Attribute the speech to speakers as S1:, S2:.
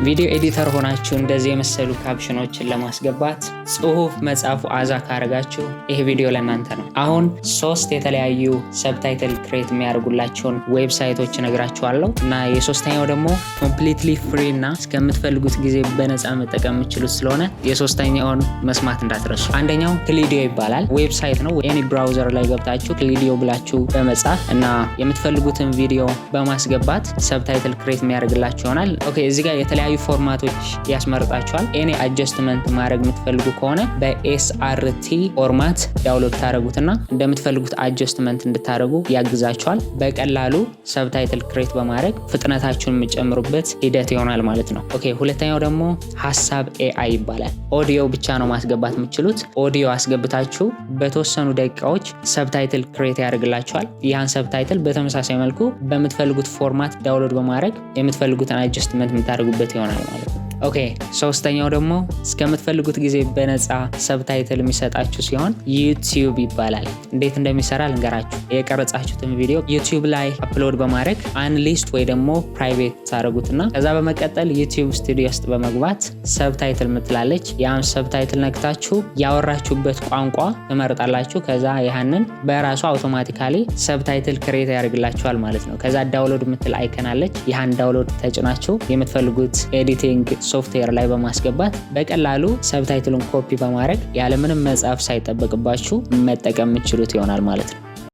S1: Video editor ሆናችሁ እንደዚህ የመሰሉ caption ኦችን ለማስገባት ጽሁፍ መጻፉ አዛ ካረጋችሁ ይሄ ቪዲዮ ለእናንተ ነው። አሁን ሶስት የተለያዩ subtitle create የሚያደርጉላችሁን website ኦች እነግራችኋለሁ እና የሶስተኛው ደግሞ completely free እና እስከምትፈልጉት ጊዜ በነፃ መጠቀም የምትችሉት ስለሆነ የሶስተኛውን መስማት እንዳትረሱ። አንደኛው Clideo ይባላል። Website ነው። Any browser ላይ ገብታችሁ Clideo ብላችሁ በመጻፍ እና የምትፈልጉትን ቪዲዮ በማስገባት subtitle create የሚያደርግላችሁ ይሆናል። Okay፣ እዚህ ጋር የተለያዩ format ኦች ያስመርጣችኋል። Any adjustment ማድረግ የምትፈልጉ ከሆነ በ SRT format download ታደረጉትና እንደምትፈልጉት adjustment እንድታደርጉ ያግዛችኋል። በቀላሉ subtitle create በማድረግ ፍጥነታችሁን የምትጨምሩበት ሂደት ይሆናል ማለት ነው። Okay፣ ሁለተኛው ደግሞ ሀሳብ AI ይባላል። ኦዲዮ ብቻ ነው ማስገባት የምትችሉት። ኦዲዮ አስገብታችሁ በተወሰኑ ደቂቃዎች subtitle create ያደርግላችኋል። ያን subtitle በተመሳሳይ መልኩ በምትፈልጉት format download በማድረግ የምትፈልጉትን adjustment የምታደርጉበት ይሆናል ማለት ነው። Okay፣ ሶስተኛው ደግሞ እስከምትፈልጉት ጊዜ በነፃ subtitle የሚሰጣችሁ ሲሆን YouTube ይባላል። እንዴት እንደሚሰራ ልንገራችሁ። የቀረጻችሁትን ቪዲዮ YouTube ላይ upload በማድረግ unlist ወይ ደግሞ private ታደርጉትና ከዛ በመቀጠል YouTube Studio ውስጥ በመግባት subtitle ምትላለች፣ ያን subtitle ነክታችሁ ያወራችሁበት ቋንቋ ትመርጣላችሁ። ከዛ ያንን በራሱ automatically subtitle create ያደርግላችኋል ማለት ነው። ከዛ download ምትል icon አለች። ያንን download ተጭናችሁ የምትፈልጉት editing ሶፍትዌር ላይ በማስገባት በቀላሉ subtitle ኡን copy በማድረግ ያለምንም መጻፍ ሳይጠበቅባችሁ መጠቀም የምትችሉት ይሆናል ማለት ነው።